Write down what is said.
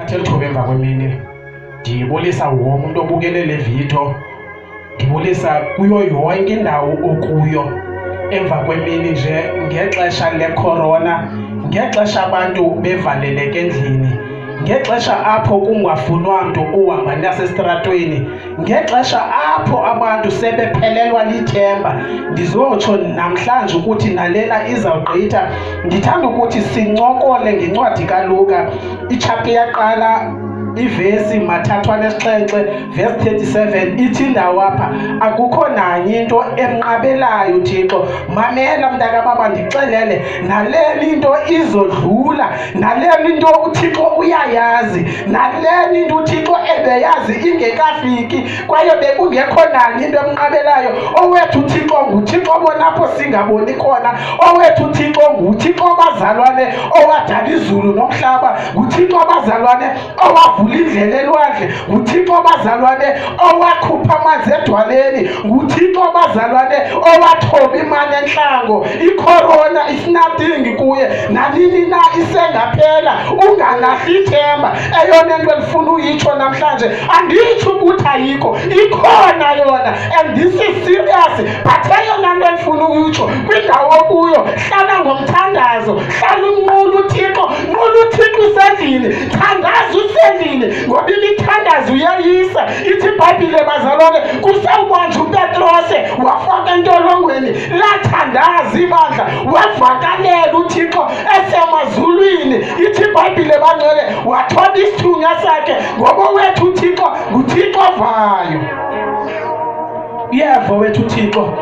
Athi elithoba emva kwemini, ndibulisa wonke umntu obukele le vidiyo, ndibulisa kuyo yonke indawo okuyo emva kwemini nje ngexesha lekhorona, ngexesha abantu bevaleleke endlini, ngexesha apho kungafunwa mntu uhamba nasesitratweni, ngexesha apho abantu sebephelelwa lithemba. Ndizotsho namhlanje ukuthi nalena izawugqitha. Ndithanda ukuthi sincokole ngencwadi kaLuka, itshapti yaqala ivesi 37 verse 37. Ithi indawo apha, akukho nanye into emnqabelayo uThixo. Mamela mntakababa, ndixelele, nalena into izodlula, nalena into uThixo uyayazi, nalena into uThixo ebeyazi ingekafiki, kwaye bekungekho nanye into emnqabelayo. Owethu uThixo nguThixo obona apho singaboni khona. Owethu uThixo nguThixo, bazalwane, owadala izulu nomhlaba, nguThixo, bazalwane, owavula indlela elwandle, nguThixo, bazalwane, owakhupha amanzi edwaleni, nguThixo, bazalwane, owathoba imani entlango. Ikhorona is nothing kuye. Nanini na isengaphela, ungalahli ithemba. Eyona nto endifuna uyitsho namhlanje, anditsho ukuthi ayikho, ikhona yona, and this is serious, but eyona nto endifuna uyitsho, kwindawo okuyo hlala ngomthandazo, hlala unqula uThixo, nqula uThixo usendlini, thandaza usendlini, ngoba imithandazo uyeyisa. Ithi iBhayibhile, bazalwane, kusewubanja uPetrose wafaka entolongweni, lathandaza ibandla, wavakalela uThixo esemazulwini. Ithi iBhayibhile, bangcwele, wathoba isithunywa sakhe, ngoba wethu uThixo nguThixo ovayo. Uyeva wethu uThixo.